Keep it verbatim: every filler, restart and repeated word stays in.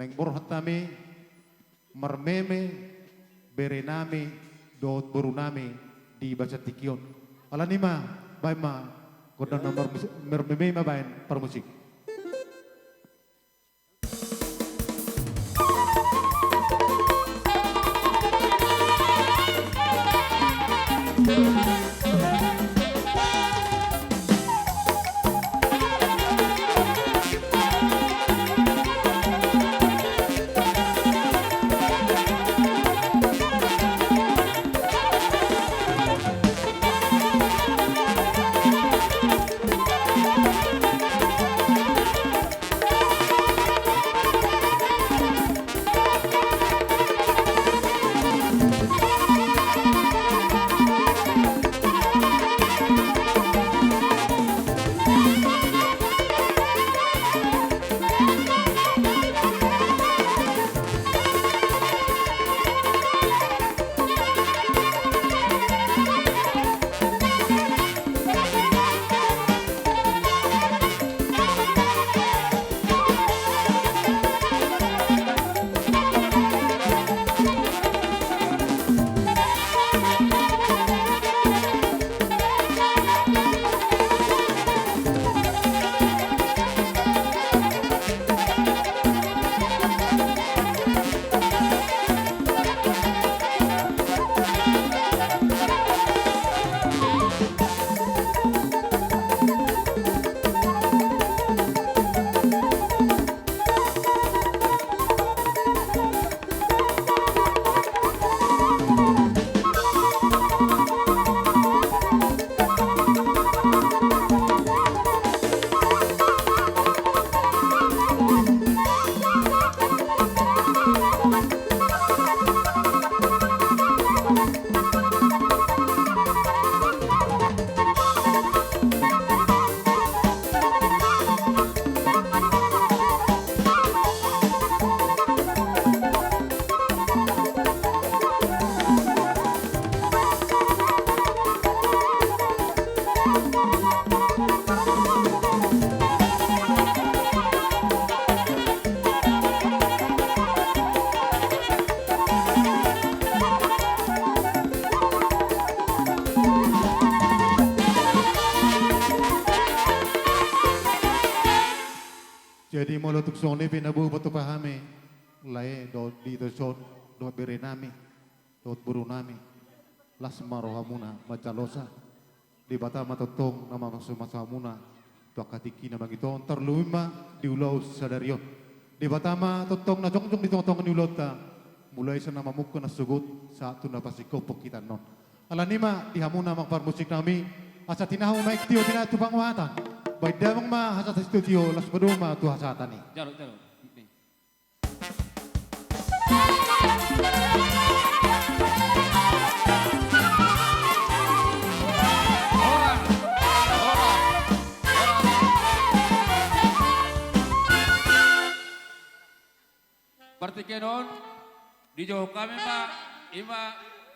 Naeng borhat hami marmeme berenami dohot borunami di bagasan tingki on. Alani i ma, baen ma gondang na marmus-, marmeme ma baen parmusik. Jadi molo tung songon i pe na boi patupa hami, lae dohot di toson, dohot berenami dohot borunami, las ma rohamuna manjalosa. Debata ma tongtong na mamasumasu hamuna tu angka tingki na mangihut on, tarlumobi ma di ulaon sadari on. Debata ma tongtong na jongjong di tongatonga ni ulaonta, mulai sian na mamungka na sogot sahat tu na pasingkophon hita annon. Alani i ma di hamuna amang parmusiknami, asa tinahu ma i tio, tinahu tu panguhatan. Baen damang ma hasahatan sitio, laos padomu ma tu hasahatan i. Jalo, jalo. Partingkian on, dijou hami ma, i ma